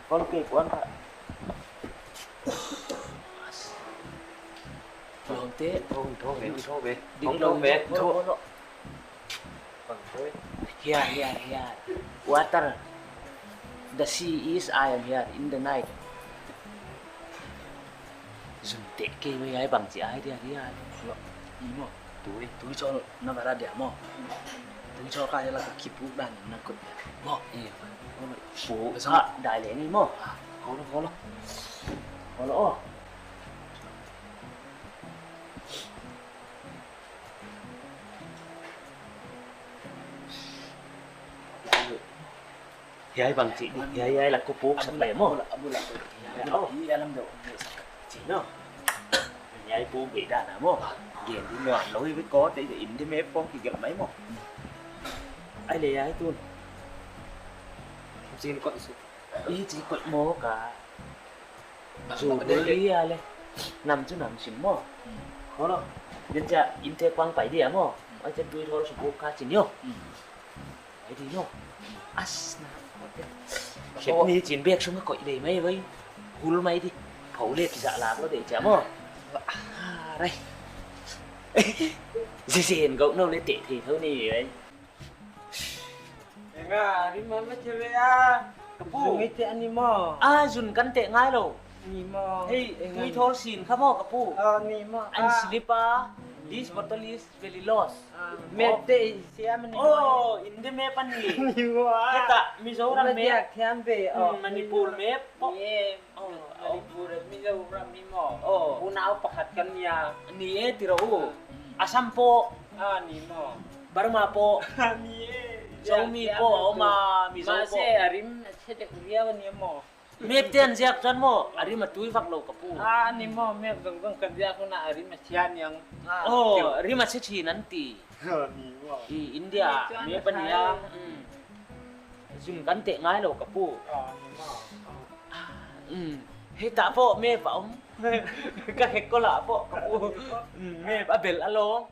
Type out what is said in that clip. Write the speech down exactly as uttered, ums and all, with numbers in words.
Kol kei kuan kha. Lawmte. Thong, thong ve, thong ve. Dik thong, lo thong ve. Thong, thong, thong. Here, here, here. Water. The sea is, I am here in the night. Zun teh kei mai ai bang ci ai dia dia. Lo. I maw. Tui. Tui chawl na va ra dia maw. Tui chawl ka la ka kipuk dan na kut dia. Maw. I. Pu. Ka zong. Ah, dai le ni maw. Ho lo, ho lo. Ho lo, oh. Hiai bang ci di, hiai, hiai la ku puk sak le maw. Abula, abula. Hiai, oh. Hiai lam deuh. Ci no. Hiai puk be da na maw. Gen di nuam lo hi ko te in de me pong ki gel mai maw. Ai le hiai tun. Cin koih su. I ci koih maw ka. Zu dul hi a le. Nam cu nam sim maw. Ho lo. Gen cia in te kuang pai dia maw. Ai cia tui thol su puk ka ci nio. Mai di no. As na. Khep ni cin bek sung a koih lei mai vai. Hul mai di. Pho le pizza lak lo dei cia maw. Rai. Zizin go no le teh thei tho ni vai. Enga, ri ma ma che ve a. Ka pu. Zung i te ani maw. A, zun kan teh ngai lo. Ni maw. Hei, tui thol sin kha maw ka pu. A, ni maw. An slipper. This bottle is very lost. Mep te i siam ni. Oh, in the map an ni. Ni maw. Heta Mizoram map. Diak thiam ve. Manipur map. Ni e. Manipur Mizoram ni maw. Unau pakhat kan nia. Ni e tiro u. Assam po. A, ni maw. Burma po. Ni e. Zomi po, oma Mizo po. Ma se arim se de uria ni maw. Mep te an ziak chuan maw, a rim a tui vak lo ka pu. A, ni maw, mep zong zong kan ziak hun a, a rim a sia niang. Oh, rim a sia thin an ti. Ni maw. I India, mep a nia. Zun kan teh ngai lo ka pu. A, ni maw. Hei ta pawh mep a om. Ka hek ko lah pawh ka pu. Mep a bel a lawng.